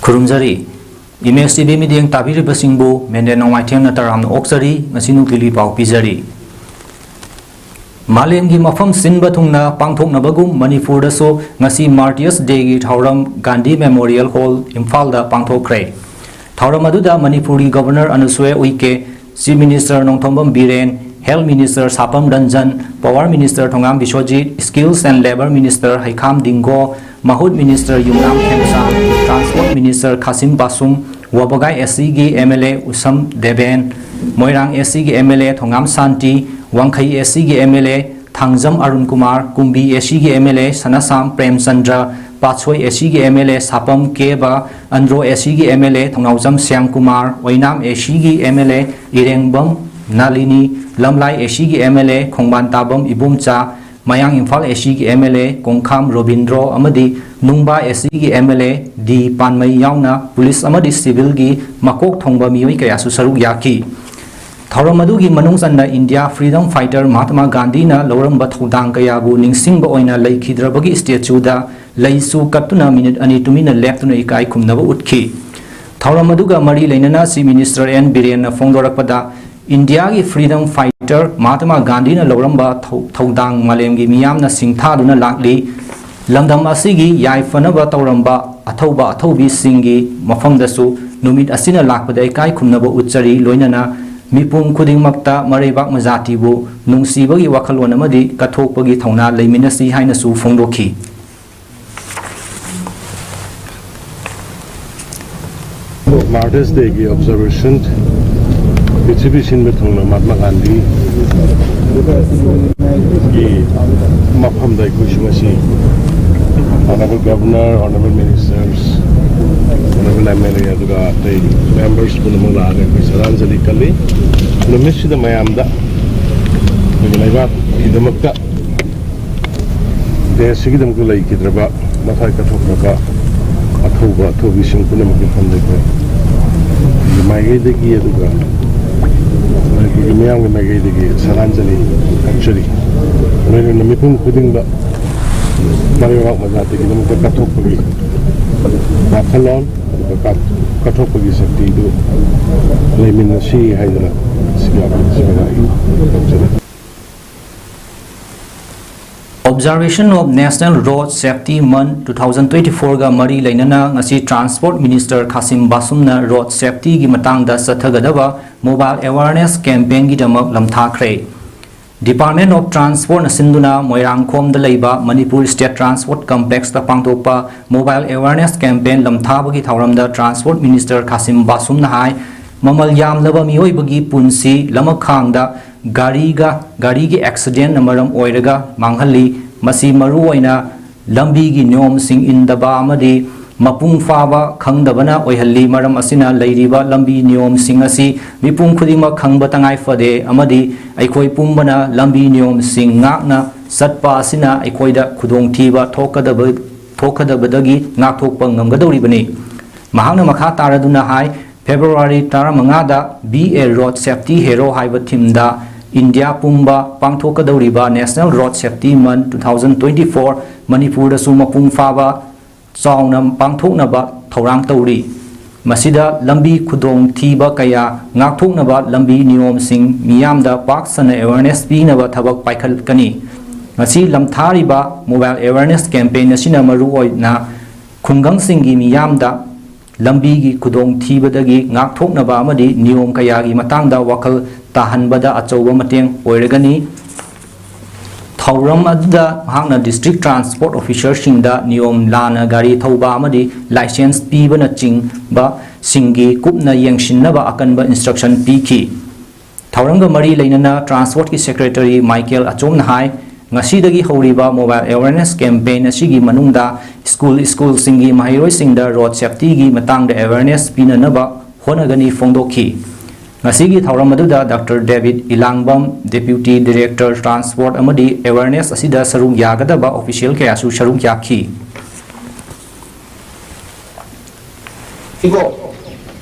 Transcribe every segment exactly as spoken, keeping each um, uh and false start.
ꯈꯨꯔꯨꯝꯖꯔꯤ꯫ Image T V ꯃꯤꯠꯌꯦꯡ ꯇꯥꯕꯤꯔꯤꯕꯁꯤꯡꯕꯨ ꯃꯦꯟꯗꯦꯟ ꯅꯣꯡꯃꯥꯏꯊꯦꯝꯅ ꯇꯔꯥꯝꯅ ꯑꯣꯛꯆꯔꯤ꯫ ꯉꯁꯤ ꯅꯨꯡꯇꯤꯒꯤ ꯄꯥꯎ ꯄꯤꯖꯔꯤ꯫ ꯃꯥꯂꯦꯝꯒꯤ ꯃꯐꯝ ꯁꯤꯟꯕ ꯊꯨꯡꯅ ꯄꯥꯡꯊꯣꯛꯅꯕꯒꯨꯝ ꯃꯅꯤꯄꯨꯔꯗꯁꯨ ꯉꯁꯤ Martyrs Dayꯒꯤ ꯊꯧꯔꯝ ꯒꯥꯟꯙꯤ Memorial Hall ꯏꯝꯐꯥꯜꯗ ꯄꯥꯡꯊꯣꯛꯈ꯭ꯔꯦ꯫ ꯊꯧꯔꯝ ꯑꯗꯨꯗ ꯃꯅꯤꯄꯨꯔꯒꯤ Governor ꯑꯅꯁꯨꯌꯦ ꯎꯏꯀꯦ, Chief Minister Nongthombam Biren, Health Minister ꯁꯥꯄꯝ Ranjan, Power Minister Thongam Biswajit, Skills and Labour Minister ꯍꯩꯈꯥꯝ ꯗꯤꯡꯒꯣ, ꯃꯍꯨꯠ Minister ꯌꯨꯝꯅꯥꯝ ꯈꯦꯝꯆꯥꯟ, Transport Minister ꯈꯥꯁꯤꯝ ꯕꯥꯁꯨꯝ, ꯋꯥꯕꯒꯥꯏ ꯑꯦꯁ ꯁꯤꯒꯤ ꯑꯦꯝ ꯑꯦꯜ ꯑꯦ ꯎꯁꯝ ꯗꯦꯕꯦꯟ, ꯃꯣꯏꯔꯥꯡ ꯑꯦꯁ ꯁꯤꯒꯤ ꯑꯦꯝ ꯑꯦꯜ ꯑꯦ ꯊꯣꯉꯥꯝ ꯁꯥꯟꯇꯤ, ꯋꯥꯡꯈꯩ ꯑꯦꯁ ꯁꯤꯒꯤ M L A Thangjam Arun Kumar, Kumbi S ꯁꯤꯒꯤ M L A Sanasam Premchandra, Patsoi S ꯁꯤꯒꯤ M L A Sapam Keba, Andro S ꯁꯤꯒꯤ M L A Thongnaojam Shyam Kumar, Oinam S ꯁꯤꯒꯤ M L ꯑꯦ ꯏꯔꯦꯡꯕꯝ ꯅꯥꯂꯤꯅꯤ, ꯂꯝꯂꯥꯏ ꯑꯦꯁ ꯁꯤꯒꯤ ꯑꯦꯝ ꯑꯦꯜ ꯑꯦ ꯈꯣꯡꯕꯥꯟ ꯇꯥꯕꯝ ꯏꯕꯣꯝꯆꯥ, ꯃꯌꯥꯡ ꯏꯝꯐꯥꯜ ꯑꯦꯁ ꯁꯤꯒꯤ ꯑꯦꯝ ꯑꯦꯜ ꯑꯦ ꯀꯣꯡꯈꯥꯝ ꯔꯣꯕꯤꯟꯗ꯭ꯔꯣ ꯑꯃꯗꯤ ꯅꯨꯡꯕꯥ ꯑꯦꯁ ꯁꯤꯒꯤ ꯑꯦꯝ ꯑꯦꯜ ꯑꯦ ꯗꯤ ꯄꯥꯟꯃꯩ ꯌꯥꯎꯅ ꯄꯨꯂꯤꯁ ꯑꯃꯗꯤ ꯁꯤꯚꯤꯜꯒꯤ ꯃꯀꯣꯛ ꯊꯣꯡꯕ ꯃꯤꯑꯣꯏ ꯀꯌꯥꯁꯨ ꯁꯔꯨꯛ ꯌꯥꯈꯤ꯫ ꯊꯧꯔꯝ ꯑꯗꯨꯒꯤ ꯃꯅꯨꯡ ꯆꯟꯅ ꯏꯟꯗꯤꯌꯥ ꯐ꯭ꯔꯤꯗꯝ ꯐꯥꯏꯇꯔ ꯃꯍꯥꯇꯃꯥ ꯒꯥꯟꯙꯤꯅ ꯂꯧꯔꯝꯕ ꯊꯧꯗꯥꯡ ꯀꯌꯥꯕꯨ ꯅꯤꯡꯁꯤꯡꯕ ꯑꯣꯏꯅ ꯂꯩꯈꯤꯗ꯭ꯔꯕꯒꯤ ꯁ꯭ꯇꯦꯆꯨꯗ ꯂꯩꯁꯨ ꯀꯠꯇꯨꯅ ꯃꯤꯅꯤꯠ ꯑꯅꯤ ꯇꯨꯃꯤꯟꯅ ꯂꯦꯞꯇꯨꯅ ꯏꯀꯥꯏ ꯈꯨꯝꯅꯕ ꯎꯠꯈꯤ꯫ ꯊꯧꯔꯝ ꯑꯗꯨꯒ ꯃꯔꯤ ꯂꯩꯅꯅ ꯆꯤꯐ ꯃꯤꯅꯤꯁꯇꯔ ꯑꯦꯟ ꯕꯤꯔꯦꯟꯅ ꯐꯣꯡꯗꯣꯔꯛꯄꯗ, ꯏꯟꯗꯤꯌꯥꯒꯤ ꯐ꯭ꯔꯤꯗꯝ ꯐꯥꯏꯇꯔ ꯃꯍꯥꯇꯃꯥ ꯒꯥꯟꯙꯤꯅ ꯂꯧꯔꯝꯕ ꯊꯧ-, ꯊꯧꯗꯥꯡ ꯃꯥꯂꯦꯝꯒꯤ ꯃꯤꯌꯥꯝꯅ ꯁꯤꯡꯊꯥꯗꯨꯅ ꯂꯥꯛꯂꯤ꯫ ꯂꯝꯗꯝ ꯑꯁꯤꯒꯤ ꯌꯥꯏꯐꯅꯕ ꯇꯧꯔꯝꯕ ꯑꯊꯧꯕ ꯑꯊꯧꯕꯤꯁꯤꯡꯒꯤ ꯃꯐꯝꯗꯁꯨ ꯅꯨꯃꯤꯠ ꯑꯁꯤꯅ ꯂꯥꯛꯄꯗ ꯏꯀꯥꯏ ꯈꯨꯝꯅꯕ ꯎꯠꯆꯔꯤ, ꯂꯣꯏꯅꯅ ꯃꯤꯄꯨꯝ ꯈꯨꯗꯤꯡꯃꯛꯇ ꯃꯔꯩꯕꯥꯛ ꯃꯖꯥꯇꯤꯕꯨ ꯅꯨꯡꯁꯤꯕꯒꯤ ꯋꯥꯈꯜꯂꯣꯟ ꯑꯃꯗꯤ ꯀꯠꯊꯣꯛꯄꯒꯤ ꯊꯧꯅꯥ ꯂꯩꯃꯤꯟꯅꯁꯤ ꯍꯥꯏꯅꯁꯨ ꯐꯣꯡꯗꯣꯛꯈꯤ꯫ Martyrs Dayꯒꯤ observation ꯄ꯭ꯔꯤꯊꯤꯕꯤ ꯁꯤꯟꯕ ꯊꯨꯡꯅ ꯃꯍꯥꯇꯃꯥ ꯒꯥꯟꯙꯤꯒꯤ ꯃꯐꯝꯗ ꯑꯩꯈꯣꯏꯁꯨ ꯉꯁꯤ Honorable Governor, Honorable Ministers, Honorable M L A ꯑꯗꯨꯒ ꯑꯇꯩ members ꯄꯨꯝꯅꯃꯛ ꯂꯥꯛꯑꯒ ꯑꯩꯈꯣꯏ ꯁ꯭ꯔꯗꯥꯟꯖꯂꯤ ꯀꯜꯂꯤ꯫ ꯅꯨꯃꯤꯠꯁꯤꯗ ꯃꯌꯥꯝꯗ ꯑꯩꯈꯣꯏꯒꯤ ꯂꯩꯕꯥꯛꯀꯤꯗꯃꯛꯇ ꯗꯦꯁꯁꯤꯒꯤꯗꯃꯛꯇ ꯂꯩꯈꯤꯗ꯭ꯔꯕ ꯃꯊ꯭ꯋꯥꯏ ꯀꯠꯊꯣꯛꯈ꯭ꯔꯕ ꯑꯊꯧꯕ ꯑꯊꯧꯕꯤꯁꯤꯡ ꯄꯨꯝꯅꯃꯛꯀꯤ ꯃꯐꯝꯗ ꯑꯩꯈꯣꯏ ꯃꯥꯏꯀꯩꯗꯒꯤ ꯑꯗꯨꯒ ꯃꯅꯤꯄꯨꯔꯒꯤ ꯃꯤꯌꯥꯝꯒꯤ ꯃꯥꯏꯀꯩꯗꯒꯤ ꯁ꯭ꯔꯗꯥꯟꯖꯂꯤ ꯀꯠꯆꯔꯤ꯫ ꯂꯣꯏꯅꯅ ꯃꯤꯄꯨꯝ ꯈꯨꯗꯤꯡꯗ ꯃꯔꯩꯕꯥꯛ ꯃꯖꯥꯇꯤꯒꯤꯗꯃꯛꯇ ꯀꯠꯊꯣꯛꯄꯒꯤ ꯋꯥꯈꯜꯂꯣꯟ ꯀꯥ-, ꯀꯠꯊꯣꯛꯄꯒꯤ ꯁꯛꯇꯤꯗꯨ ꯂꯩꯃꯤꯟꯅꯁꯤ ꯍꯥꯏꯗꯅ ꯁꯤꯒꯤ ꯑꯥꯔꯇꯤꯀꯜꯁꯤꯗ ꯂꯥꯛꯏ꯫ ꯇꯧꯖꯔꯤ꯫ Observation of National Road Safety Month two thousand twenty-four ꯒ ꯃꯔꯤ ꯂꯩꯅꯅ ꯉꯁꯤ Transport Minister ꯈꯥꯁꯤꯝ ꯕꯥꯁꯨꯝꯅ road safety ꯒꯤ ꯃꯇꯥꯡꯗ ꯆꯠꯊꯒꯗꯕ mobile awareness campaign ꯒꯤꯗꯃꯛ ꯂꯝꯊꯥꯈ꯭ꯔꯦ꯫ Department of Transport ꯅ ꯁꯤꯟꯗꯨꯅ ꯃꯣꯏꯔꯥꯡꯈꯣꯝꯗ ꯂꯩꯕ Manipur State Transport Complex ꯇ ꯄꯥꯡꯊꯣꯛꯄ mobile awareness campaign ꯂꯝꯊꯥꯕꯒꯤ ꯊꯧꯔꯝꯗ Transport Minister ꯈꯥꯁꯤꯝ ꯕꯥꯁꯨꯝꯅ ꯍꯥꯏ, ꯃꯃꯜ ꯌꯥꯝꯂꯕ ꯃꯤꯑꯣꯏꯕꯒꯤ ꯄꯨꯟꯁꯤ ꯂꯃꯈꯥꯡꯗ ꯒꯥꯔꯤꯒ, ꯒꯥꯔꯤꯒꯤ accident ꯅ ꯃꯔꯝ ꯑꯣꯏꯔꯒ ꯃꯥꯡꯍꯜꯂꯤ꯫ ꯃꯁꯤ ꯃꯔꯨꯑꯣꯏꯅ ꯂꯝꯕꯤꯒꯤ ꯅꯤꯌꯣꯝꯁꯤꯡ ꯏꯟꯗꯕ ꯑꯃꯗꯤ ꯃꯄꯨꯡ ꯐꯥꯕ ꯈꯪꯗꯕꯅ ꯑꯣꯏꯍꯜꯂꯤ꯫ ꯃꯔꯝ ꯑꯁꯤꯅ ꯂꯩꯔꯤꯕ ꯂꯝꯕꯤ ꯅꯤꯌꯣꯝꯁꯤꯡ ꯑꯁꯤ ꯃꯤꯄꯨꯝ ꯈꯨꯗꯤꯡꯃꯛ ꯈꯪꯕ ꯇꯉꯥꯏ ꯐꯗꯦ ꯑꯃꯗꯤ ꯑꯩꯈꯣꯏ ꯄꯨꯝꯕꯅ ꯂꯝꯕꯤ ꯅꯤꯌꯣꯝꯁꯤꯡ ꯉꯥꯛꯅ ꯆꯠꯄ ꯑꯁꯤꯅ ꯑꯩꯈꯣꯏꯗ ꯈꯨꯗꯣꯡꯊꯤꯕ ꯊꯣꯛꯀꯗꯕ, ꯊꯣꯛꯀꯗꯕꯗꯒꯤ ꯉꯥꯛꯊꯣꯛꯄ ꯉꯝꯒꯗꯧꯔꯤꯕꯅꯤ꯫ ꯃꯍꯥꯛꯅ ꯃꯈꯥ ꯇꯥꯔꯗꯨꯅ ꯍꯥꯏ, February ꯇꯔꯥꯃꯉꯥꯗ Be a Road Safety Hero ꯍꯥꯏꯕ theme ꯗ ꯏꯟꯗꯤꯌꯥ ꯄꯨꯝꯕ ꯄꯥꯡꯊꯣꯛꯀꯗꯧꯔꯤꯕ National Road Safety Month two thousand twenty-four ꯃꯅꯤꯄꯨꯔꯗꯁꯨ ꯃꯄꯨꯡ ꯐꯥꯕ ꯆꯥꯎꯅ ꯄꯥꯡꯊꯣꯛꯅꯕ ꯊꯧꯔꯥꯡ ꯇꯧꯔꯤ꯫ ꯃꯁꯤꯗ ꯂꯝꯕꯤ ꯈꯨꯗꯣꯡꯊꯤꯕ ꯀꯌꯥ ꯉꯥꯛꯊꯣꯛꯅꯕ ꯂꯝꯕꯤ ꯅꯤꯌꯣꯝꯁꯤꯡ ꯃꯤꯌꯥꯝꯗ ꯄꯥꯛ ꯁꯟꯅ awareness ꯄꯤꯅꯕ ꯊꯕꯛ ꯄꯥꯏꯈꯠꯀꯅꯤ꯫ ꯉꯁꯤ ꯂꯝꯊꯥꯔꯤꯕ mobile awareness campaign ꯑꯁꯤꯅ ꯃꯔꯨꯑꯣꯏꯅ ꯈꯨꯡꯒꯪꯁꯤꯡꯒꯤ ꯃꯤꯌꯥꯝꯗ ꯂꯝꯕꯤꯒꯤ ꯈꯨꯗꯣꯡꯊꯤꯕꯗꯒꯤ ꯉꯥꯛꯊꯣꯛꯅꯕ ꯑꯃꯗꯤ ꯅꯤꯌꯣꯝ ꯀꯌꯥꯒꯤ ꯃꯇꯥꯡꯗ ꯋꯥꯈꯜ ꯇꯥꯍꯟꯕꯗ ꯑꯆꯧꯕ ꯃꯇꯦꯡ ꯑꯣꯏꯔꯒꯅꯤ꯫ ꯊꯧꯔꯝ ꯑꯗꯨꯗ ꯃꯍꯥꯛꯅ district transport officer ꯁꯤꯡꯗ ꯅꯤꯌꯣꯝ ꯂꯥꯟꯅ ꯒꯥꯔꯤ ꯊꯧꯕ ꯑꯃꯗꯤ license ꯄꯤꯕꯅꯆꯤꯡꯕꯁꯤꯡꯒꯤ ꯀꯨꯞꯅ ꯌꯦꯡꯁꯤꯟꯅꯕ ꯑꯀꯟꯕ instruction ꯄꯤꯈꯤ꯫ ꯊꯧꯔꯝꯒ ꯃꯔꯤ ꯂꯩꯅꯅ Transport ꯀꯤ Secretary ꯃꯥꯏꯀꯦꯜ ꯑꯆꯣꯝꯅ ꯍꯥꯏ, ꯉꯁꯤꯗꯒꯤ ꯍꯧꯔꯤꯕ mobile awareness campaign ꯑꯁꯤꯒꯤ ꯃꯅꯨꯡꯗ school, school ꯁꯤꯡꯒꯤ ꯃꯍꯩꯔꯣꯏꯁꯤꯡꯗ road safety ꯒꯤ ꯃꯇꯥꯡꯗ awareness ꯄꯤꯅꯅꯕ ꯍꯣꯠꯅꯒꯅꯤ ꯐꯣꯡꯗꯣꯛꯈꯤ꯫ ꯉꯁꯤꯒꯤ ꯊꯧꯔꯝ ꯑꯗꯨꯗ Doctor David ꯏꯂꯥꯡꯕꯝ, Deputy Director Transport ꯑꯃꯗꯤ awareness ꯑꯁꯤꯗ ꯁꯔꯨꯛ ꯌꯥꯒꯗꯕ official ꯀꯌꯥꯁꯨ ꯁꯔꯨꯛ ꯌꯥꯈꯤ꯫ ꯏꯀꯣ,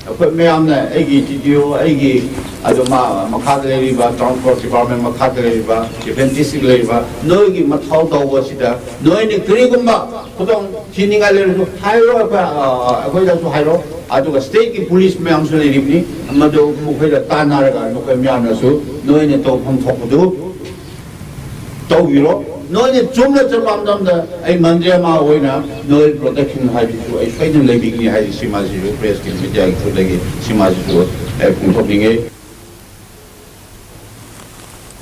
ꯑꯩꯈꯣꯏ ꯃꯌꯥꯝꯅ, ꯑꯩꯒꯤ ꯇꯤ ꯗꯤ ꯑꯣ, ꯑꯩꯒꯤ, ꯑꯗꯨ ꯃꯥ ꯃꯈꯥꯗ ꯂꯩꯔꯤꯕ, ꯇ꯭ꯔꯥꯟꯁꯄꯣꯔꯠ ꯗꯤꯄꯥꯔꯠꯃꯦꯟ ꯃꯈꯥꯗ ꯂꯩꯔꯤꯕ, ꯏꯚꯦꯟ ꯗꯤꯁꯇ꯭ꯔꯤꯛ ꯂꯩꯔꯤꯕ, ꯅꯣꯏꯒꯤ ꯃꯊꯧ ꯇꯧꯕꯁꯤꯗ ꯅꯣꯏꯅ ꯀꯔꯤꯒꯨꯝꯕ ꯈꯨꯗꯣꯡ ꯊꯤꯅꯤꯡꯉꯥꯏ ꯂꯩꯔꯁꯨ ꯍꯥꯏꯔꯣ, ꯑꯩꯈꯣꯏ, ꯑ, ꯑꯩꯈꯣꯏꯗꯁꯨ ꯍꯥꯏꯔꯣ꯫ ꯑꯗꯨꯒ state ꯀꯤ police ꯃꯌꯥꯝꯁꯨ ꯂꯩꯔꯤꯕꯅꯤ, ꯃꯗꯨ ꯃꯈꯣꯏꯗ ꯇꯥꯟꯅꯔꯒ ꯅꯈꯣꯏ ꯃꯌꯥꯝꯅꯁꯨ ꯅꯣꯏꯅ ꯇꯧꯐꯝ ꯊꯣꯛꯄꯗꯨ ꯇꯧꯕꯤꯔꯣ꯫ ꯅꯣꯏꯅ ꯆꯨꯝꯅ ꯆꯠꯄ ꯃꯇꯝꯗ ꯑꯩ ꯃꯟꯇ꯭ꯔꯤ ꯑꯃ ꯑꯣꯏꯅ ꯅꯣꯏ protection ꯍꯥꯏꯕꯁꯤꯁꯨ ꯑꯩ ꯁꯣꯏꯗꯅ ꯂꯩꯕꯤꯒꯅꯤ ꯍꯥꯏꯔꯤ꯫ ꯁꯤꯃꯁꯤꯁꯨ press ꯀꯤ, media ꯒꯤ ꯊ꯭ꯔꯨꯗꯒꯤ ꯁꯤꯃꯁꯤꯁꯨ ꯑꯩ ꯐꯣꯡꯗꯣꯛꯅꯤꯡꯉꯤ꯫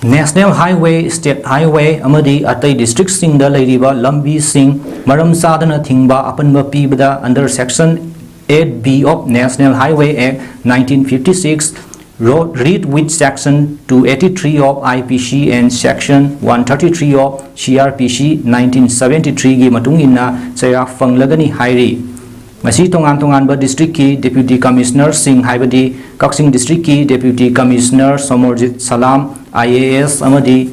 National Highway, State Highway ꯑꯃꯗꯤ ꯑꯇꯩ district ꯁꯤꯡꯗ ꯂꯩꯔꯤꯕ ꯂꯝꯕꯤꯁꯤꯡ ꯃꯔꯝ ꯆꯥꯗꯅ ꯊꯤꯡꯕ ꯑꯄꯟꯕ ꯄꯤꯕꯗ under section eight B of National Highway Act nineteen fifty six, read with section two eighty three of I P C and section one thirty three of C R P C nineteen seventy three ꯒꯤ ꯃꯇꯨꯡ ꯏꯟꯅ ꯆꯩꯔꯥꯛ ꯐꯪꯂꯒꯅꯤ ꯍꯥꯏꯔꯤ꯫ ꯉꯁꯤ ꯇꯣꯉꯥꯟ ꯇꯣꯉꯥꯟꯕ district ꯀꯤ Deputy Commissioner ꯁꯤꯡ ꯍꯥꯏꯕꯗꯤ ꯀꯛꯆꯤꯡ district ꯀꯤ Deputy Commissioner Somorjit Salam, I A S, ꯑꯃꯗꯤ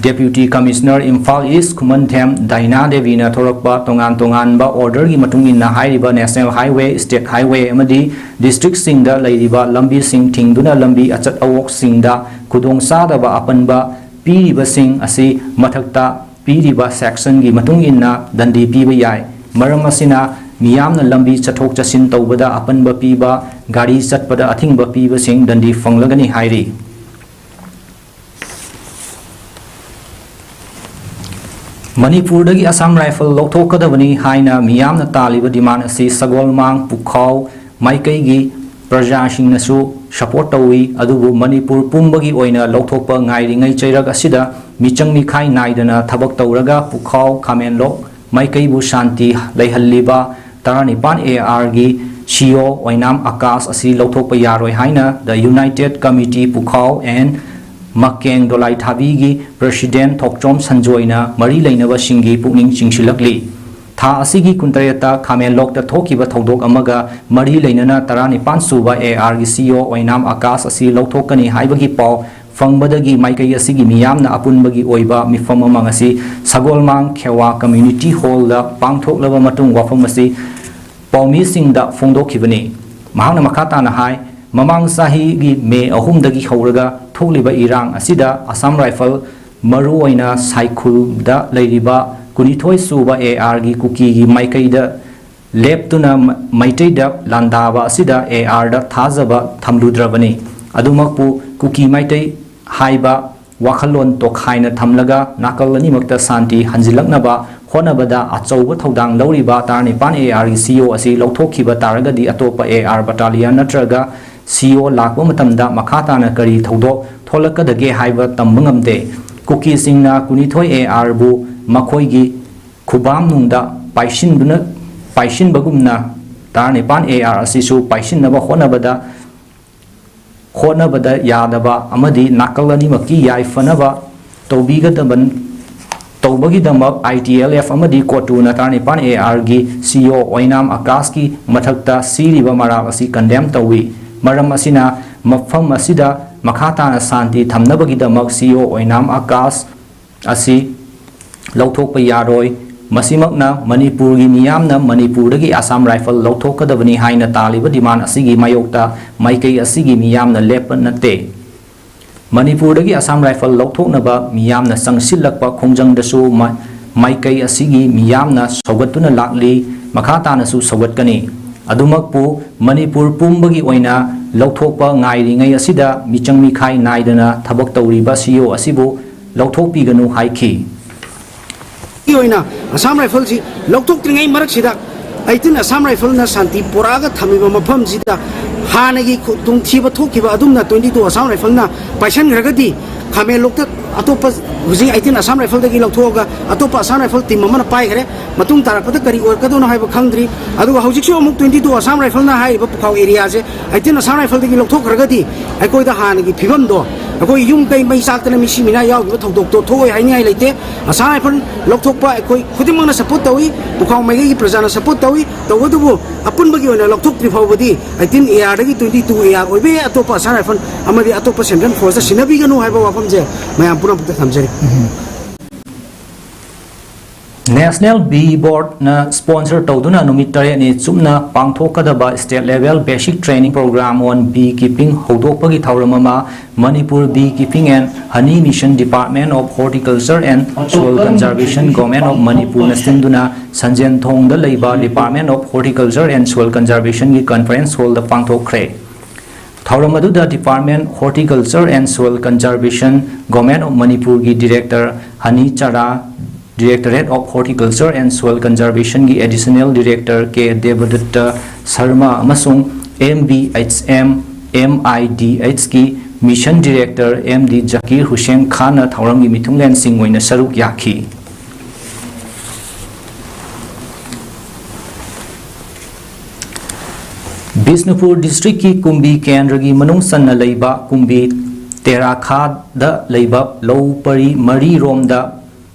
Deputy Commissioner ꯏꯝꯐꯥꯜ East ꯈꯨꯃꯟꯊꯦꯝ ꯗꯥꯏꯅꯥ ꯗꯦꯕꯤꯅ ꯊꯣꯔꯛꯄ ꯇꯣꯉꯥꯟ ꯇꯣꯉꯥꯟꯕ order ꯒꯤ ꯃꯇꯨꯡ ꯏꯟꯅ ꯍꯥꯏꯔꯤꯕ National Highway, State Highway ꯑꯃꯗꯤ district ꯁꯤꯡꯗ ꯂꯩꯔꯤꯕ ꯂꯝꯕꯤꯁꯤꯡ ꯊꯤꯡꯗꯨꯅ ꯂꯝꯕꯤ ꯑꯆꯠ ꯑꯋꯣꯛꯁꯤꯡꯗ ꯈꯨꯗꯣꯡꯆꯥꯗꯕ ꯑꯄꯟꯕ ꯄꯤꯔꯤꯕꯁꯤꯡ ꯑꯁꯤ ꯃꯊꯛꯇ ꯄꯤꯔꯤꯕ section ꯒꯤ ꯃꯇꯨꯡ ꯏꯟꯅ ꯗꯟꯗꯤ ꯄꯤꯕ ꯌꯥꯏ꯫ ꯃꯔꯝ ꯑꯁꯤꯅ ꯃꯤꯌꯥꯝꯅ ꯂꯝꯕꯤ ꯆꯠꯊꯣꯛ ꯆꯠꯁꯤꯟ ꯇꯧꯕꯗ ꯑꯄꯟꯕ ꯄꯤꯕ, ꯒꯥꯔꯤ ꯆꯠꯄꯗ ꯑꯊꯤꯡꯕ ꯄꯤꯕꯁꯤꯡ ꯗꯟꯗꯤ ꯐꯪꯂꯒꯅꯤ ꯍꯥꯏꯔꯤ꯫ ꯃꯅꯤꯄꯨꯔꯗꯒꯤ Assam Rifle ꯂꯧꯊꯣꯛꯀꯗꯕꯅꯤ ꯍꯥꯏꯅ ꯃꯤꯌꯥꯝꯅ ꯇꯥꯜꯂꯤꯕ demand ꯑꯁꯤ ꯁꯒꯣꯜꯃꯥꯡ, ꯄꯨꯈꯥꯎ ꯃꯥꯏꯀꯩꯒꯤ ꯄ꯭ꯔꯖꯥꯁꯤꯡꯅꯁꯨ support ꯇꯧꯏ꯫ ꯑꯗꯨꯕꯨ ꯃꯅꯤꯄꯨꯔ ꯄꯨꯝꯕꯒꯤ ꯑꯣꯏꯅ ꯂꯧꯊꯣꯛꯄ ꯉꯥꯏꯔꯤꯉꯩ ꯆꯩꯔꯛ ꯑꯁꯤꯗ ꯃꯤꯆꯪ ꯃꯤꯈꯥꯏ ꯅꯥꯏꯗꯅ ꯊꯕꯛ ꯇꯧꯔꯒ ꯄꯨꯈꯥꯎ, ꯈꯥꯃꯦꯟꯂꯣꯛ ꯃꯥꯏꯀꯩꯕꯨ ꯁꯥꯟꯇꯤ ꯂꯩꯍꯜꯂꯤꯕ ꯇꯔꯥꯅꯤꯄꯥꯟ A R ꯒꯤ C O ꯑꯣꯏꯅꯥꯝ ꯑꯀꯥꯁ ꯑꯁꯤ ꯂꯧꯊꯣꯛꯄ ꯌꯥꯔꯣꯏ ꯍꯥꯏꯅ The United Committee ꯄꯨꯈꯥꯎ and ꯃꯀꯦꯡ ꯗꯣꯂꯥꯏꯊꯥꯕꯤꯒꯤ president ꯊꯣꯛꯆꯣꯝ ꯁꯟꯖꯣꯏꯅ ꯃꯔꯤ ꯂꯩꯅꯕꯁꯤꯡꯒꯤ ꯄꯨꯛꯅꯤꯡ ꯆꯤꯡꯁꯤꯜꯂꯛꯂꯤ꯫ ꯊꯥ ꯑꯁꯤꯒꯤ ꯀꯨꯟꯇꯔꯦꯠꯇ ꯈꯥꯃꯦꯟꯂꯣꯛꯇ ꯊꯣꯛꯈꯤꯕ ꯊꯧꯗꯣꯛ ꯑꯃꯒ ꯃꯔꯤ ꯂꯩꯅꯅ ꯇꯔꯥꯅꯤꯄꯥꯟ ꯁꯨꯕ A R ꯒꯤ C O ꯑꯣꯏꯅꯥꯝ ꯑꯀꯥꯁ ꯑꯁꯤ ꯂꯧꯊꯣꯛꯀꯅꯤ ꯍꯥꯏꯕꯒꯤ ꯄꯥꯎ ꯐꯪꯕꯗꯒꯤ ꯃꯥꯏꯀꯩ ꯑꯁꯤꯒꯤ ꯃꯤꯌꯥꯝꯅ ꯑꯄꯨꯟꯕꯒꯤ ꯑꯣꯏꯕ ꯃꯤꯐꯝ ꯑꯃ ꯉꯁꯤ ꯁꯒꯣꯜꯃꯥꯡ ꯈꯦꯋꯥ Community Hall ꯗ ꯄꯥꯡꯊꯣꯛꯂꯕ ꯃꯇꯨꯡ ꯋꯥꯐꯝ ꯑꯁꯤ ꯄꯥꯎꯃꯤꯁꯤꯡꯗ ꯐꯣꯡꯗꯣꯛꯈꯤꯕꯅꯤ꯫ ꯃꯍꯥꯛꯅ ꯃꯈꯥ ꯇꯥꯅ ꯍꯥꯏ, ꯃꯃꯥꯡ ꯆꯍꯤꯒꯤ ꯃꯦ ꯑꯍꯨꯝꯗꯒꯤ ꯍꯧꯔꯒ ꯊꯣꯛꯂꯤꯕ ꯏꯔꯥꯡ ꯑꯁꯤꯗ Assam Rifle, ꯃꯔꯨꯑꯣꯏꯅ ꯁꯥꯏꯈꯨꯜꯗ ꯂꯩꯔꯤꯕ ꯀꯨꯟꯅꯤꯊꯣꯏ ꯁꯨꯕ ꯑꯦ ꯑꯥꯔꯒꯤ ꯀꯨꯀꯤꯒꯤ ꯃꯥꯏꯀꯩꯗ ꯂꯦꯞꯇꯨꯅ ꯃ-, ꯃꯩꯇꯩꯗ ꯂꯥꯟꯗꯥꯕ ꯑꯁꯤꯗ ꯑꯦ ꯑꯥꯔꯗ ꯊꯥꯖꯕ ꯊꯝꯂꯨꯗ꯭ꯔꯕꯅꯤ꯫ ꯑꯗꯨꯃꯛꯄꯨ ꯀꯨꯀꯤ ꯃꯩꯇꯩ ꯍꯥꯏꯕ ꯋꯥꯈꯜꯂꯣꯟ ꯇꯣꯈꯥꯏꯅ ꯊꯝꯂꯒ ꯅꯥꯀꯜ ꯑꯅꯤꯃꯛꯇ ꯁꯥꯟꯇꯤ ꯍꯟꯖꯤꯜꯂꯛꯅꯕ ꯍꯣꯠꯅꯕꯗ ꯑꯆꯧꯕ ꯊꯧꯗꯥꯡ ꯂꯧꯔꯤꯕ ꯇꯔꯥꯅꯤꯄꯥꯟ ꯑꯦ ꯑꯥꯔꯒꯤ ꯁꯤ ꯏ ꯑꯣ ꯑꯁꯤ ꯂꯧꯊꯣꯛꯈꯤꯕ ꯇꯥꯔꯒꯗꯤ ꯑꯇꯣꯞꯄ ꯑꯦ ꯑꯥꯔ ꯕꯇꯥꯂꯤꯌꯟ ꯅꯠꯇ꯭ꯔꯒ ꯁꯤ ꯏ ꯑꯣ ꯂꯥꯛꯄ ꯃꯇꯝꯗ ꯃꯈꯥ ꯇꯥꯅ ꯀꯔꯤ ꯊꯧꯗꯣꯛ ꯊꯣꯛꯂꯛꯀꯗꯒꯦ ꯍꯥꯏꯕ ꯇꯝꯕ ꯉꯝꯗꯦ꯫ ꯀꯨꯀꯤꯁꯤꯡꯅ ꯀꯨꯟꯅꯤꯊꯣꯏ ꯑꯦ ꯑꯥꯔꯕꯨ ꯃꯈꯣꯏꯒꯤ ꯈꯨꯕꯥꯝꯅꯨꯡꯗ ꯄꯥꯏꯁꯤꯟꯗꯨꯅ, ꯄꯥꯏꯁꯤꯟꯕꯒꯨꯝꯅ ꯇꯔꯥꯅꯤꯄꯥꯟ ꯑꯦ ꯑꯥꯔ ꯑꯁꯤꯁꯨ ꯄꯥꯏꯁꯤꯟꯅꯕ ꯍꯣꯠꯅꯕꯗ, ꯍꯣꯠꯅꯕꯗ ꯌꯥꯗꯕ ꯑꯃꯗꯤ ꯅꯥꯀꯜ ꯑꯅꯤꯃꯛꯀꯤ ꯌꯥꯏꯐꯅꯕ ꯇꯧꯕꯤꯒꯗꯕ, ꯇꯧꯕꯒꯤꯗꯃꯛ ꯑꯥꯏ ꯇꯤ ꯑꯦꯜ ꯑꯦꯐ ꯑꯃꯗꯤ ꯀꯣꯇꯨꯅ ꯇꯔꯥꯅꯤꯄꯥꯟ ꯑꯦ ꯑꯥꯔꯒꯤ ꯁꯤ ꯏ ꯑꯣ ꯑꯣꯏꯅꯥꯝ ꯑꯀꯥꯁꯀꯤ ꯃꯊꯛꯇ ꯁꯤꯔꯤꯕ ꯃꯔꯥꯜ ꯑꯁꯤ ꯀꯟꯗꯦꯝ ꯇꯧꯏ꯫ ꯃꯔꯝ ꯑꯁꯤꯅ ꯃꯐꯝ ꯑꯁꯤꯗ ꯃꯈꯥ ꯇꯥꯅ ꯁꯥꯟꯇꯤ ꯊꯝꯅꯕꯒꯤꯗꯃꯛ ꯁꯤ ꯏ ꯑꯣ ꯑꯣꯏꯅꯥꯝ ꯑꯀꯥꯁ ꯑꯁꯤ ꯂꯧꯊꯣꯛꯄ ꯌꯥꯔꯣꯏ꯫ ꯃꯁꯤꯃꯛꯅ ꯃꯅꯤꯄꯨꯔꯒꯤ ꯃꯤꯌꯥꯝꯅ ꯃꯅꯤꯄꯨꯔꯗꯒꯤ ꯑꯁꯥꯝ ꯔꯥꯏꯐꯜ ꯂꯧꯊꯣꯛꯀꯗꯕꯅꯤ ꯍꯥꯏꯅ ꯇꯥꯜꯂꯤꯕ ꯗꯤꯃꯥꯟ ꯑꯁꯤꯒꯤ ꯃꯥꯌꯣꯛꯇ ꯃꯥꯏꯀꯩ ꯑꯁꯤꯒꯤ ꯃꯤꯌꯥꯝꯅ ꯂꯦꯞꯄ ꯅꯠꯇꯦ꯫ ꯃꯅꯤꯄꯨꯔꯗꯒꯤ ꯑꯁꯥꯝ ꯔꯥꯏꯐꯜ ꯂꯧꯊꯣꯛꯅꯕ ꯃꯤꯌꯥꯝꯅ ꯆꯪꯁꯤꯜꯂꯛꯄ ꯈꯣꯡꯖꯪꯗꯁꯨ ꯃ-, ꯃꯥꯏꯀꯩ ꯑꯁꯤꯒꯤ ꯃꯤꯌꯥꯝꯅ ꯁꯧꯒꯠꯇꯨꯅ ꯂꯥꯛꯂꯤ, ꯃꯈꯥ ꯇꯥꯅꯁꯨ ꯁꯧꯒꯠꯀꯅꯤ꯫ ꯑꯗꯨꯃꯛꯄꯨ ꯃꯅꯤꯄꯨꯔ ꯄꯨꯝꯕꯒꯤ ꯑꯣꯏꯅ ꯂꯧꯊꯣꯛꯄ ꯉꯥꯏꯔꯤꯉꯩ ꯑꯁꯤꯗ ꯃꯤꯆꯪ ꯃꯤꯈꯥꯏ ꯅꯥꯏꯗꯅ ꯊꯕꯛ ꯇꯧꯔꯤꯕ ꯁꯤ ꯏ ꯑꯣ ꯑꯁꯤꯕꯨ ꯂꯧꯊꯣꯛꯄꯤꯒꯅꯨ ꯍꯥꯏꯈꯤ꯫ ꯒꯤ ꯑꯣꯏꯅ ꯑꯁꯥꯝ ꯔꯥꯏꯐꯜꯁꯤ ꯂꯧꯊꯣꯛꯇ꯭ꯔꯤꯉꯩ ꯃꯔꯛꯁꯤꯗ ꯑꯩꯠꯇꯤꯟ ꯑꯁꯥꯝ ꯔꯥꯏꯐꯜꯅ ꯁꯥꯟꯇꯤ ꯄꯨꯔꯛꯑꯒ ꯊꯝꯃꯤꯕ ꯃꯐꯝꯁꯤꯗ ꯍꯥꯟꯅꯒꯤ ꯈꯨꯗꯣꯡꯊꯤꯕ ꯊꯣꯛꯈꯤꯕ ꯑꯗꯨꯝꯅ ꯇ꯭ꯋꯦꯟꯇꯤ ꯇꯨ ꯑꯁꯥꯝ ꯔꯥꯏꯐꯜꯅ ꯄꯥꯏꯁꯟꯈ꯭ꯔꯒꯗꯤ ꯈꯥꯃꯦꯟꯂꯣꯛꯇ ꯑꯇꯣꯞꯄ ꯍꯧꯖꯤꯛ ꯑꯩꯠꯇꯤꯟ ꯑꯁꯥꯝ ꯔꯥꯏꯐꯜꯗꯒꯤ ꯂꯧꯊꯣꯛꯑꯒ ꯑꯇꯣꯞꯄ ꯑꯁꯥꯝ ꯔꯥꯏꯐꯜ ꯇꯤꯝ ꯑꯃꯅ ꯄꯥꯏꯈ꯭ꯔꯦ꯫ ꯃꯇꯨꯡ ꯇꯥꯔꯛꯄꯗ ꯀꯔꯤ ꯑꯣꯏꯔꯛꯀꯗꯣꯏꯅꯣ ꯍꯥꯏꯕ ꯈꯪꯗ꯭ꯔꯤ꯫ ꯑꯗꯨꯒ ꯍꯧꯖꯤꯛꯁꯨ ꯑꯃꯨꯛ ꯇ꯭ꯋꯦꯟꯇꯤ ꯇꯨ ꯑꯁꯥꯝ ꯔꯥꯏꯐꯜꯅ ꯍꯥꯏꯔꯤꯕ ꯄꯨꯈꯥꯎ ꯑꯦꯔꯤꯌꯥꯁꯦ ꯑꯩꯠꯇꯤꯟ ꯑꯁꯥꯝ ꯔꯥꯏꯐꯜꯗꯒꯤ ꯂꯧꯊꯣꯛꯈ꯭ꯔꯒꯗꯤ ꯑꯩꯈꯣꯏꯗ ꯍꯥꯟꯅꯒꯤ ꯐꯤꯕꯝꯗꯣ, ꯑꯩꯈꯣꯏ ꯌꯨꯝ ꯀꯩ ꯃꯩ ꯆꯥꯛꯇꯅ ꯃꯤꯁꯤ ꯃꯤꯅꯥ ꯌꯥꯎꯈꯤꯕ ꯊꯧꯗꯣꯛꯇꯣ ꯊꯣꯛꯑꯣꯏ ꯍꯥꯏꯅꯤꯡꯉꯥꯏ ꯂꯩꯇꯦ꯫ ꯑꯁꯥꯝ ꯔꯥꯏꯐꯜ ꯂꯧꯊꯣꯛꯄ ꯑꯩꯈꯣꯏ ꯈꯨꯗꯤꯡꯃꯛꯅ ꯁꯄꯣꯔꯠ ꯇꯧꯏ, ꯄꯨꯈꯥꯎ ꯃꯥꯏꯀꯩꯒꯤ ꯄ꯭ꯔꯖꯥꯅ ꯁꯄꯣꯔꯠ ꯇꯧꯏ꯫ ꯇꯧꯕꯇꯕꯨ ꯑꯄꯨꯟꯕꯒꯤ ꯑꯣꯏꯅ ꯂꯧꯊꯣꯛꯇ꯭ꯔꯤ ꯐꯥꯎꯕꯗꯤ ꯑꯩꯠꯇꯤꯟ ꯑꯦ ꯑꯥꯔꯗꯒꯤ ꯇ꯭ꯋꯦꯟꯇꯤ ꯇꯨ ꯑꯦ ꯑꯥꯔ ꯑꯣꯏꯕ ꯌꯥꯏ, ꯑꯇꯣꯞꯄ ꯑꯁꯥꯝ ꯔꯥꯏꯐꯜ ꯑꯃꯗꯤ ꯑꯇꯣꯞꯄ ꯁꯦꯟꯇ꯭ꯔꯦꯜ ꯐꯣꯔꯁꯇ ꯁꯤꯟꯅꯕꯤꯒꯅꯨ ꯍꯥꯏꯕ ꯋꯥꯐꯝꯁꯦ ꯃꯌꯥꯝ ꯄꯨꯝꯅꯃꯛꯇ ꯊꯝꯖꯔꯤ꯫ National Bee Board ꯅ sponsor ꯇꯧꯗꯨꯅ ꯅꯨꯃꯤꯠ ꯇꯔꯦꯠꯅꯤ ꯆꯨꯞꯅ ꯄꯥꯡꯊꯣꯛꯀꯗꯕ State Level Basic Training Program on Bee Keeping ꯍꯧꯗꯣꯛꯄꯒꯤ ꯊꯧꯔꯝ ꯑꯃ Manipur Beekeeping and Honey Mission, Department of Horticulture and Soil Conservation, Government of Manipur ꯅ ꯁꯤꯟꯗꯨꯅ ꯁꯟꯖꯦꯟꯊꯣꯡꯗ ꯂꯩꯕ Department of Horticulture and Soil Conservation ꯒꯤ conference hall ꯗ ꯄꯥꯡꯊꯣꯛꯈ꯭ꯔꯦ꯫ ꯊꯧꯔꯝ ꯑꯗꯨꯗ Department Horticulture and Soil Conservation, Government of Manipur ꯒꯤ Director ꯍꯅꯤ ꯆꯔꯥ, Directorate of Horticulture and Soil Conservation ꯒꯤ Additional Director ꯀꯦ ꯗꯦꯕꯗꯠꯇ ꯁꯔꯃ ꯑꯃꯁꯨꯡ M B H M, M I D H ꯀꯤ Mission Director M D ꯖꯀꯤꯔ ꯍꯨꯁꯦꯟ ꯈꯥꯟꯅ ꯊꯧꯔꯝꯒꯤ ꯃꯤꯊꯨꯡꯂꯦꯟꯁꯤꯡ ꯑꯣꯏꯅ ꯁꯔꯨꯛ ꯌꯥꯈꯤ꯫ ꯕꯤꯁꯅꯨꯄꯨꯔ district ꯀꯤ ꯀꯨꯝꯕꯤ ꯀꯦꯟꯗ꯭ꯔꯒꯤ ꯃꯅꯨꯡ ꯆꯟꯅ ꯂꯩꯕ ꯀꯨꯝꯕꯤ ꯇꯦꯔꯥꯈꯥꯗ ꯂꯩꯕ ꯂꯧ ꯄꯔꯤ ꯃꯔꯤꯔꯣꯝꯗ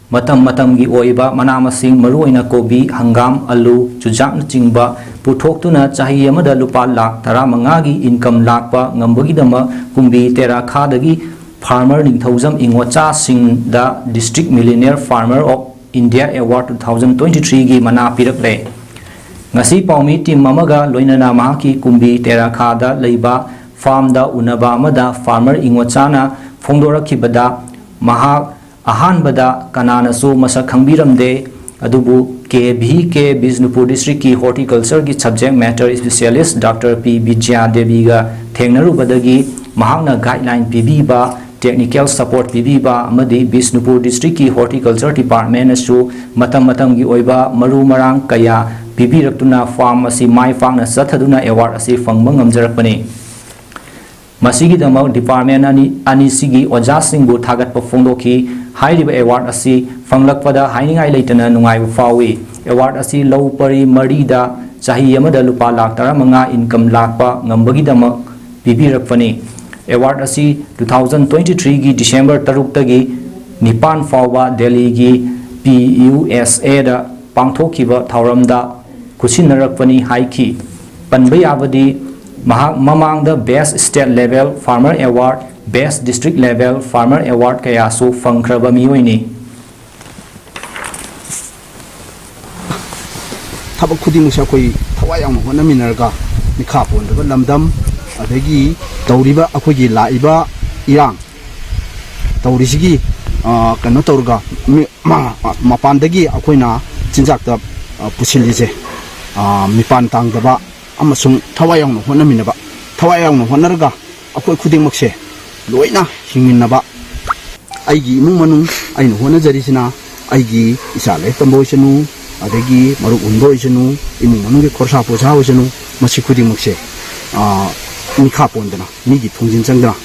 ꯃꯇꯝ ꯃꯇꯝꯒꯤ ꯑꯣꯏꯕ ꯃꯅꯥ ꯃꯁꯤꯡ, ꯃꯔꯨꯑꯣꯏꯅ ꯀꯣꯕꯤ, ꯍꯪꯒꯥꯝ, ꯑꯂꯨ, ꯆꯨꯖꯥꯛꯅꯆꯤꯡꯕ ꯄꯨꯊꯣꯛꯇꯨꯅ ꯆꯍꯤ ꯑꯃꯗ ꯂꯨꯄꯥ ꯂꯥꯈ ꯇꯔꯥꯃꯉꯥꯒꯤ income ꯂꯥꯛꯄ ꯉꯝꯕꯒꯤꯗꯃꯛ ꯀꯨꯝꯕꯤ ꯇꯦꯔꯥꯈꯥꯗꯒꯤ farmer Ningthoujam ꯏꯉꯣꯆꯥꯁꯤꯡꯗ District Millionaire Farmer of India Award two thousand twenty-three ꯒꯤ ꯃꯅꯥ ꯄꯤꯔꯛꯂꯦ꯫ ꯉꯁꯤ ꯄꯥꯎꯃꯤ team ꯑꯃꯒ ꯂꯣꯏꯅꯅ ꯃꯍꯥꯛꯀꯤ ꯀꯨꯝꯕꯤ ꯇꯦꯔꯥꯈꯥꯗ ꯂꯩꯕ farm ꯗ ꯎꯅꯕ ꯑꯃꯗ farmer ꯏꯉꯣꯆꯥꯅ ꯐꯣꯡꯗꯣꯔꯛꯈꯤꯕꯗ, ꯃꯍꯥꯛ ꯑꯍꯥꯟꯕꯗ ꯀꯅꯥꯅꯁꯨ ꯃꯁꯛ ꯈꯪꯕꯤꯔꯝꯗꯦ, ꯑꯗꯨꯕꯨ ꯀꯦ ꯚꯤ ꯀꯦ ꯕꯤꯁꯅꯨꯄꯨꯔ district ꯀꯤ horticulture ꯒꯤ subject matter specialist Doctor ꯄꯤ ꯕꯤꯖ꯭ꯌꯥ ꯗꯦꯕꯤꯒ ꯊꯦꯡꯅꯔꯨꯕꯗꯒꯤ ꯃꯍꯥꯛꯅ guideline ꯄꯤꯕꯤꯕ, technical support ꯄꯤꯕꯤꯕ ꯑꯃꯗꯤ ꯕꯤꯁꯅꯨꯄꯨꯔ district ꯀꯤ horticulture department ꯅꯁꯨ ꯃꯇꯝ ꯃꯇꯝꯒꯤ ꯑꯣꯏꯕ ꯃꯔꯨ ꯃꯔꯥꯡ ꯀꯌꯥ ꯄꯤꯕꯤꯔꯛꯇꯨꯅ farm ꯑꯁꯤ ꯃꯥꯏ ꯄꯥꯛꯅ ꯆꯠꯊꯗꯨꯅ award ꯑꯁꯤ ꯐꯪꯕ ꯉꯝꯖꯔꯛꯄꯅꯤ꯫ ꯃꯁꯤꯒꯤꯗꯃꯛ department ꯑꯅꯤ, ꯑꯅꯤꯁꯤꯒꯤ ꯑꯣꯖꯥꯁꯤꯡꯕꯨ ꯊꯥꯒꯠꯄ ꯐꯣꯡꯗꯣꯛꯈꯤ꯫ ꯍꯥꯏꯔꯤꯕ award ꯑꯁꯤ ꯐꯪꯂꯛꯄꯗ ꯍꯥꯏꯅꯤꯡꯉꯥꯏ ꯂꯩꯇꯅ ꯅꯨꯡꯉꯥꯏꯕ ꯐꯥꯎꯏ꯫ Award ꯑꯁꯤ ꯂꯧ ꯄꯔꯤ ꯃꯔꯤꯗ ꯆꯍꯤ ꯑꯃꯗ ꯂꯨꯄꯥ ꯂꯥꯈ ꯇꯔꯥꯃꯉꯥ income ꯂꯥꯛꯄ ꯉꯝꯕꯒꯤꯗꯃꯛ ꯄꯤꯕꯤꯔꯛꯄꯅꯤ꯫ Award ꯑꯁꯤ two thousand twenty-three ꯒꯤ December ꯇꯔꯨꯛꯇꯒꯤ ꯅꯤꯄꯥꯟ ꯐꯥꯎꯕ ꯗꯦꯜꯂꯤꯒꯤ P U S A ꯗ ꯄꯥꯡꯊꯣꯛꯈꯤꯕ ꯊꯧꯔꯝꯗ ꯈꯨꯠꯁꯤꯟꯅꯔꯛꯄꯅꯤ ꯍꯥꯏꯈꯤ꯫ ꯄꯟꯕ ꯌꯥꯕꯗꯤ, ꯃꯍꯥꯛ ꯃꯃꯥꯡꯗ Best State Level Farmer Award, Best District Level Farmer Award ꯀꯌꯥꯁꯨ ꯐꯪꯈ꯭ꯔꯕ ꯃꯤꯑꯣꯏꯅꯤ꯫ ꯊꯕꯛ ꯈꯨꯗꯤꯡꯃꯛꯁꯦ ꯑꯩꯈꯣꯏ ꯊꯋꯥꯏ ꯌꯥꯎꯅ ꯍꯣꯠꯅꯃꯤꯟꯅꯔꯒ, ꯃꯤꯈꯥ ꯄꯣꯟꯗꯕ ꯂꯝꯗꯝ, ꯑꯗꯒꯤ ꯇꯧꯔꯤꯕ ꯑꯩꯈꯣꯏꯒꯤ ꯂꯥꯛꯏꯕ ꯏꯔꯥꯡ ꯇꯧꯔꯤꯁꯤꯒꯤ, ꯑ, ꯀꯩꯅꯣ ꯇꯧꯔꯒ, ꯃꯤ-, ꯃ-, ꯃꯄꯥꯟꯗꯒꯤ ꯑꯩꯈꯣꯏꯅ ꯆꯤꯟꯖꯥꯛꯇ, ꯑ, ꯄꯨꯁꯤꯜꯂꯤꯁꯦ, ꯑ, ꯃꯤꯄꯥꯟ ꯇꯥꯡꯗꯕ ꯑꯃꯁꯨꯡ ꯊꯋꯥꯏ ꯌꯥꯎꯅ ꯍꯣꯠꯅꯃꯤꯟꯅꯕ, ꯊꯋꯥꯏ ꯌꯥꯎꯅ ꯍꯣꯠꯅꯔꯒ ꯑꯩꯈꯣꯏ ꯈꯨꯗꯤꯡꯃꯛꯁꯦ ꯂꯣꯏꯅ ꯍꯤꯡꯃꯤꯟꯅꯕ, ꯑꯩꯒꯤ ꯏꯃꯨꯡ ꯃꯅꯨꯡ, ꯑꯩꯅ ꯍꯣꯠꯅꯖꯔꯤꯁꯤꯅ ꯑꯩꯒꯤ ꯏꯆꯥ ꯂꯥꯏꯔꯤꯛ ꯇꯝꯕ ꯑꯣꯏꯁꯅꯨ, ꯑꯗꯒꯤ ꯃꯔꯨꯞ ꯍꯨꯟꯕ ꯑꯣꯏꯁꯅꯨ, ꯏꯃꯨꯡ ꯃꯅꯨꯡꯒꯤ ꯈꯣꯔꯁꯥ ꯄꯣꯠꯁꯥ ꯑꯣꯏꯁꯅꯨ, ꯃꯁꯤ ꯈꯨꯗꯤꯡꯃꯛꯁꯦ, ꯑ, ꯃꯤꯈꯥ ꯄꯣꯟꯗꯅ, ꯃꯤꯒꯤ ꯊꯣꯡꯖꯤꯟ ꯆꯪꯗꯅ,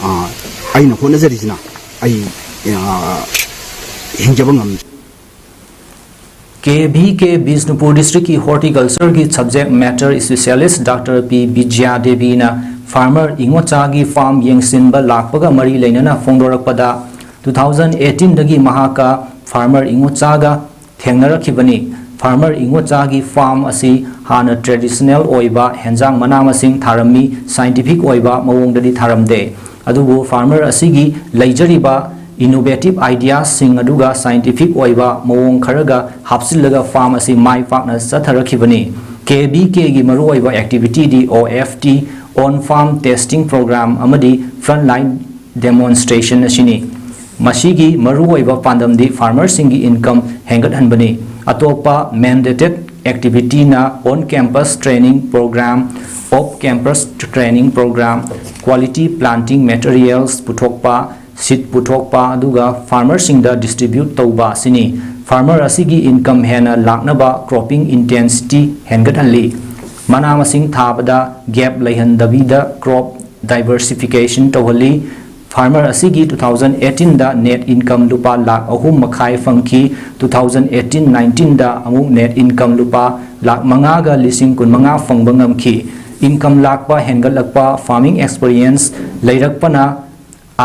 ꯑ, ꯑꯩꯅ ꯍꯣꯠꯅꯖꯔꯤꯁꯤꯅ ꯑꯩ, ꯑ, ꯍꯤꯡꯖꯕ ꯉꯝꯖꯩ꯫ ꯀꯦ ꯚꯤ ꯀꯦ ꯕꯤꯁꯅꯨꯄꯨꯔ ꯗꯤꯁꯇ꯭ꯔꯤꯛꯀꯤ ꯍꯣꯔꯇꯤꯀꯜꯆꯔꯒꯤ ꯁꯕꯖꯦꯛ ꯃꯦꯇꯔ ꯏꯁꯄꯤꯁꯤꯌꯦꯂꯤꯁ ꯗꯥꯛꯇꯔ ꯄꯤ ꯕꯤꯖ꯭ꯌꯥ ꯗꯦꯕꯤꯅ ꯐꯥꯔꯃꯔ ꯏꯉꯣꯆꯥꯒꯤ ꯐꯥꯔꯝ ꯌꯦꯡꯁꯤꯟꯕ ꯂꯥꯛꯄꯒ ꯃꯔꯤ ꯂꯩꯅꯅ ꯐꯣꯡꯗꯣꯔꯛꯄꯗ, ꯇꯨ ꯊꯥꯎꯖꯟ ꯑꯩꯠꯇꯤꯟꯗꯒꯤ ꯃꯍꯥꯛꯀ ꯐꯥꯔꯃꯔ ꯏꯉꯣꯆꯥꯒ ꯊꯦꯡꯅꯔꯛꯈꯤꯕꯅꯤ꯫ ꯐꯥꯔꯃꯔ ꯏꯉꯣꯆꯥꯒꯤ ꯐꯥꯔꯝ ꯑꯁꯤ ꯍꯥꯟꯅ ꯇ꯭ꯔꯦꯗꯤꯁꯅꯦꯜ ꯑꯣꯏꯕ ꯍꯦꯟꯖꯥꯡ ꯃꯅꯥ ꯃꯁꯤꯡ ꯊꯥꯔꯝꯃꯤ, ꯁꯥꯏꯟꯇꯤꯐꯤꯛ ꯑꯣꯏꯕ ꯃꯑꯣꯡꯗꯗꯤ ꯊꯥꯔꯝꯗꯦ꯫ ꯑꯗꯨꯕꯨ ꯐꯥꯔꯃꯔ ꯑꯁꯤꯒꯤ ꯂꯩꯖꯔꯤꯕ ꯏꯅꯣꯚꯦꯇꯤꯚ ꯑꯥꯏꯗꯤꯌꯥꯁꯤꯡ ꯑꯗꯨꯒ ꯁꯥꯏꯟꯇꯤꯐꯤꯛ ꯑꯣꯏꯕ ꯃꯑꯣꯡ ꯈꯔꯒ ꯍꯥꯞꯆꯤꯜꯂꯒ ꯐꯥꯔꯝ ꯑꯁꯤ ꯃꯥꯏ ꯄꯥꯛꯅ ꯆꯠꯊꯔꯛꯈꯤꯕꯅꯤ꯫ ꯀꯦ ꯚꯤ ꯀꯦꯒꯤ ꯃꯔꯨꯑꯣꯏꯕ ꯑꯦꯛꯇꯤꯚꯤꯇꯤꯗꯤ O F T, on farm testing programme ꯑꯃꯗꯤ ꯐ꯭ꯔꯟꯠ ꯂꯥꯏꯟ ꯗꯦꯃꯣꯟꯁꯇ꯭ꯔꯦꯁꯟ ꯑꯁꯤꯅꯤ꯫ ꯃꯁꯤꯒꯤ ꯃꯔꯨꯑꯣꯏꯕ ꯄꯥꯟꯗꯝꯗꯤ ꯐꯥꯔꯃꯔꯁꯤꯡꯒꯤ ꯏꯟꯀꯝ ꯍꯦꯟꯒꯠꯍꯟꯕꯅꯤ꯫ ꯑꯇꯣꯞꯄ ꯃꯦꯟꯗꯦꯇꯦꯗ ꯑꯦꯛꯇꯤꯚꯤꯇꯤꯅ on campus training programme, off campus training programme, quality planting materials ꯄꯨꯊꯣꯛꯄ, ꯁꯤꯠ ꯄꯨꯊꯣꯛꯄ, ꯑꯗꯨꯒ ꯐꯥꯔꯃꯔꯁꯤꯡꯗ ꯗꯤꯁꯇ꯭ꯔꯤꯕ꯭ꯌꯨꯠ ꯇꯧꯕ ꯑꯁꯤꯅꯤ꯫ ꯐꯥꯔꯃꯔ ꯑꯁꯤꯒꯤ ꯏꯟꯀꯝ ꯍꯦꯟꯅ ꯂꯥꯛꯅꯕ ꯀ꯭ꯔꯣꯞꯄꯤꯡ ꯏꯟꯇꯦꯟꯁꯤꯇꯤ ꯍꯦꯟꯒꯠꯍꯜꯂꯤ꯫ ꯃꯅꯥ ꯃꯁꯤꯡ ꯊꯥꯕꯗ ꯒꯦꯞ ꯂꯩꯍꯟꯗꯕꯤꯗ ꯀ꯭ꯔꯣꯞ ꯗꯥꯏꯕꯔꯁꯤꯐꯤꯀꯦꯁꯟ ꯇꯧꯍꯜꯂꯤ꯫ ꯐꯥꯔꯃꯔ ꯑꯁꯤꯒꯤ ꯇꯨ ꯊꯥꯎꯖꯟ ꯑꯩꯠꯇꯤꯟꯗ ꯅꯦꯠ ꯏꯟꯀꯝ ꯂꯨꯄꯥ ꯂꯥꯈ ꯑꯍꯨꯝ ꯃꯈꯥꯏ ꯐꯪꯈꯤ꯫ ꯇꯨ ꯊꯥꯎꯖꯟ ꯑꯩꯠꯇꯤꯟ ꯅꯥꯏꯟꯇꯤꯟꯗ ꯑꯃꯨꯛ ꯅꯦꯠ ꯏꯟꯀꯝ ꯂꯨꯄꯥ ꯂꯥꯈ ꯃꯉꯥꯒ ꯂꯤꯁꯤꯡ ꯀꯨꯟꯃꯉꯥ ꯐꯪꯕ ꯉꯝꯈꯤ꯫ ꯏꯟꯀꯝ ꯂꯥꯛꯄ ꯍꯦꯟꯒꯠꯂꯛꯄ, ꯐꯥꯔꯃꯤꯡ ꯑꯦꯛꯁꯄꯔꯤꯌꯦꯟꯁ ꯂꯩꯔꯛꯄꯅ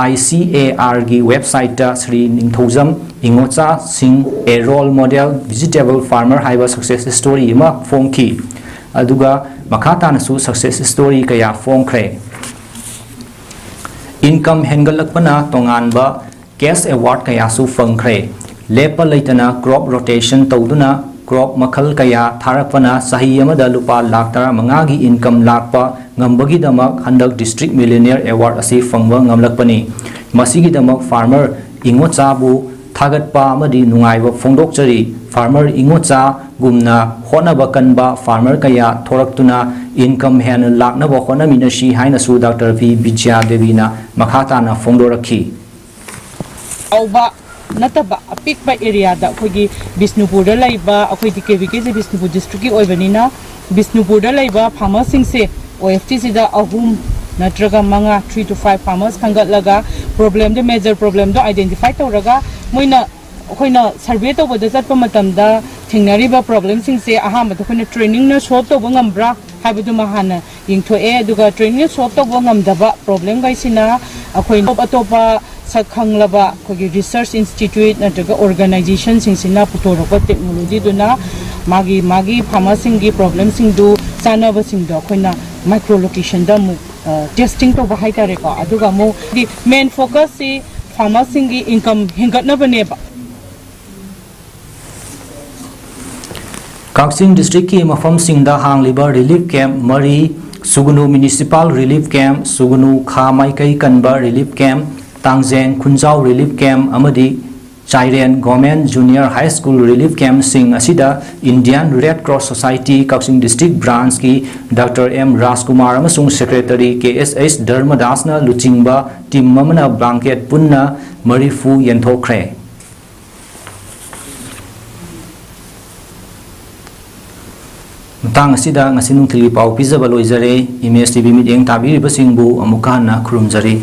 ꯑꯥꯏ ꯁꯤ ꯑꯦ ꯑꯥꯔꯒꯤ ꯋꯦꯕꯁꯥꯏꯠꯇ ꯁ꯭ꯔꯤ ꯅꯤꯡꯊꯧꯖꯝ ꯏꯉꯣꯆꯥ ꯁꯤꯡ, A Role Model Vegetable Farmer ꯍꯥꯏꯕ ꯁꯛꯁꯦꯁ ꯁ꯭ꯇꯣꯔꯤ ꯑꯃ ꯐꯣꯡꯈꯤ꯫ ꯑꯗꯨꯒ ꯃꯈꯥ ꯇꯥꯅꯁꯨ ꯁꯛꯁꯦꯁ ꯁ꯭ꯇꯣꯔꯤ ꯀꯌꯥ ꯐꯣꯡꯈ꯭ꯔꯦ꯫ ꯏꯟꯀꯝ ꯍꯦꯟꯒꯠꯂꯛꯄꯅ ꯇꯣꯉꯥꯟꯕ ꯀꯦꯁ ꯑꯦꯋꯥꯔꯗ ꯀꯌꯥꯁꯨ ꯐꯪꯈ꯭ꯔꯦ꯫ ꯂꯦꯞꯄ ꯂꯩꯇꯅ ꯀ꯭ꯔꯣꯞ ꯔꯣꯇꯦꯁꯟ ꯇꯧꯗꯨꯅ ꯀ꯭ꯔꯣꯞ ꯃꯈꯜ ꯀꯌꯥ ꯊꯥꯔꯛꯄꯅ ꯆꯍꯤ ꯑꯃꯗ ꯂꯨꯄꯥ ꯂꯥꯈ ꯇꯔꯥꯃꯉꯥꯒꯤ ꯏꯟꯀꯝ ꯂꯥꯛꯄ ꯉꯝꯕꯒꯤꯗꯃꯛ ꯍꯟꯗꯛ ꯗꯤꯁꯇ꯭ꯔꯤꯛ ꯃꯤꯂꯤꯅꯤꯌꯔ ꯑꯦꯋꯥꯔꯗ ꯑꯁꯤ ꯐꯪꯕ ꯉꯝꯂꯛꯄꯅꯤ꯫ ꯃꯁꯤꯒꯤꯗꯃꯛ ꯐꯥꯔꯃꯔ ꯏꯉꯣꯆꯥꯕꯨ ꯊꯥꯒꯠꯄ ꯑꯃꯗꯤ ꯅꯨꯡꯉꯥꯏꯕ ꯐꯣꯡꯗꯣꯛꯆꯔꯤ꯫ ꯐꯥꯔꯃꯔ ꯏꯉꯣꯆꯥꯒꯨꯝꯅ ꯍꯣꯠꯅꯕ ꯀꯟꯕ ꯐꯥꯔꯃꯔ ꯀꯌꯥ ꯊꯣꯔꯛꯇꯨꯅ ꯏꯟꯀꯝ ꯍꯦꯟꯅ ꯂꯥꯛꯅꯕ ꯍꯣꯠꯅꯃꯤꯟꯅꯁꯤ ꯍꯥꯏꯅꯁꯨ ꯗꯥꯛꯇꯔ ꯚꯤ ꯕꯤꯖ꯭ꯌꯥ ꯗꯦꯕꯤꯅ ꯃꯈꯥ ꯇꯥꯅ ꯐꯣꯡꯗꯣꯔꯛꯈꯤ꯫ ꯆꯥꯎꯕ ꯅꯠꯇꯕ ꯑꯄꯤꯛꯄ ꯑꯦꯔꯤꯌꯥꯗ ꯑꯩꯈꯣꯏꯒꯤ ꯕꯤꯁꯅꯨꯄꯨꯔꯗ ꯂꯩꯕ ꯑꯩꯈꯣꯏꯗꯤ ꯀꯦ ꯚꯤ ꯀꯦꯁꯦ ꯕꯤꯁꯅꯨꯄꯨꯔ ꯗꯤꯁꯇ꯭ꯔꯤꯛꯀꯤ ꯑꯣꯏꯕꯅꯤꯅ ꯕꯤꯁꯅꯨꯄꯨꯔꯗ ꯂꯩꯕ ꯐꯥꯔꯃꯔꯁꯤꯡꯁꯦ ꯑꯣ ꯑꯦꯐ ꯇꯤꯁꯤꯗ ꯑꯍꯨꯝ ꯅꯠꯇ꯭ꯔꯒ ꯃꯉꯥ, three to five farmers ꯈꯟꯒꯠꯂꯒ ꯄ꯭ꯔꯣꯕ꯭ꯂꯦꯝꯗꯣ, ꯃꯦꯖꯔ ꯄ꯭ꯔꯣꯕ꯭ꯂꯦꯝꯗꯣ ꯑꯥꯏꯗꯦꯟꯇꯤꯐꯥꯏ ꯇꯧꯔꯒ ꯃꯣꯏꯅ ꯑꯩꯈꯣꯏꯅ ꯁꯔꯚꯦ ꯇꯧꯕꯗ ꯆꯠꯄ ꯃꯇꯝꯗ ꯊꯦꯡꯅꯔꯤꯕ ꯄ꯭ꯔꯣꯕ꯭ꯂꯦꯝꯁꯤꯡꯁꯦ ꯑꯍꯥꯟꯕꯗ ꯑꯩꯈꯣꯏꯅ ꯇ꯭ꯔꯦꯅꯤꯡꯅ ꯁꯣꯜꯕ ꯇꯧꯕ ꯉꯝꯕ꯭ꯔꯥ ꯍꯥꯏꯕꯗꯨꯃ ꯍꯥꯟꯅ ꯌꯦꯡꯊꯣꯛꯑꯦ꯫ ꯑꯗꯨꯒ ꯇ꯭ꯔꯦꯅꯤꯡꯅ ꯁꯣꯜꯕ ꯇꯧꯕ ꯉꯝꯗꯕ ꯄ꯭ꯔꯣꯕ꯭ꯂꯦꯝꯈꯩꯁꯤꯅ ꯑꯩꯈꯣꯏ ꯑꯇꯣꯞ ꯑꯇꯣꯞꯄ ꯁꯛ ꯈꯪꯂꯕ ꯑꯩꯈꯣꯏꯒꯤ ꯔꯤꯁꯔꯁ ꯏꯟꯁꯇꯤꯇ꯭ꯌꯨꯠ ꯅꯠꯇ꯭ꯔꯒ ꯑꯣꯔꯒꯅꯥꯏꯖꯦꯁꯟꯁꯤꯡꯁꯤꯅ ꯄꯨꯊꯣꯔꯛꯄ ꯇꯦꯛꯅꯣꯂꯣꯖꯤꯗꯨꯅ ꯃꯥꯒꯤ ꯃꯥꯒꯤ ꯐꯥꯔꯃꯔꯁꯤꯡꯒꯤ ꯄ꯭ꯔꯣꯕ꯭ꯂꯦꯝꯁꯤꯡꯗꯨ ꯆꯥꯟꯅꯕꯁꯤꯡꯗꯣ ꯑꯩꯈꯣꯏꯅ ꯃꯥꯏꯀ꯭ꯔꯣ ꯂꯣꯀꯦꯁꯟꯗ ꯑꯃꯨꯛ ꯇꯦꯁꯇꯤꯡ ꯇꯧꯕ ꯍꯥꯏꯇꯥꯔꯦꯀꯣ꯫ ꯑꯗꯨꯒ ꯑꯃꯨꯛ ꯃꯦꯟ ꯐꯣꯀꯁꯁꯤ ꯐꯥꯔꯃꯔꯁꯤꯡꯒꯤ ꯏꯟꯀꯝ ꯍꯦꯟꯒꯠꯅꯕꯅꯦꯕ꯫ ꯀꯛꯆꯤꯡ ꯗꯤꯁꯇ꯭ꯔꯤꯛꯀꯤ ꯃꯐꯝꯁꯤꯡꯗ ꯍꯥꯡꯂꯤꯕ ꯔꯤꯂꯤꯐ ꯀꯦꯝꯞ ꯃꯔꯤ, Sugnu municipal relief camp, Sugnu ꯈꯥ ꯃꯥꯏꯀꯩ ꯀꯟꯕ relief camp, Tangjeng Khunjao relief camp ꯑꯃꯗꯤ Chairen government junior high school relief ꯀꯦꯝꯞꯁꯤꯡ ꯑꯁꯤꯗ ꯏꯟꯗꯤꯌꯥꯟ ꯔꯦꯗ ꯀ꯭ꯔꯣꯁ ꯁꯣꯁꯥꯏꯇꯤ ꯀꯛꯆꯤꯡ ꯗꯤꯁꯇ꯭ꯔꯤꯛ ꯕ꯭ꯔꯥꯟꯁꯀꯤ ꯗꯥꯛꯇꯔ ꯑꯦꯝ ꯔꯥꯖꯀꯨꯃꯥꯔ ꯑꯃꯁꯨꯡ ꯁꯦꯀ꯭ꯔꯦꯇꯔꯤ ꯀꯦ ꯑꯦꯁ ꯑꯩꯆ ꯙꯔꯃꯗꯥꯁꯅ ꯂꯨꯆꯤꯡꯕ ꯇꯤꯝ ꯑꯃꯅ ꯕ꯭ꯂꯥꯡꯀꯦꯠ ꯄꯨꯟꯅ ꯃꯔꯤꯐꯨ ꯌꯦꯟꯊꯣꯛꯈ꯭ꯔꯦ꯫ ꯃꯇꯥꯡ ꯑꯁꯤꯗ ꯉꯁꯤ ꯅꯨꯡꯊꯤꯜꯒꯤ ꯄꯥꯎ ꯄꯤꯖꯕ ꯂꯣꯏꯖꯔꯦ꯫ ꯏꯃꯦꯖ ꯇꯤ ꯚꯤ ꯃꯤꯠꯌꯦꯡ ꯇꯥꯕꯤꯔꯤꯕꯁꯤꯡꯕꯨ ꯑꯃꯨꯛꯀ ꯍꯟꯅ ꯈꯨꯔꯨꯝꯖꯔꯤ꯫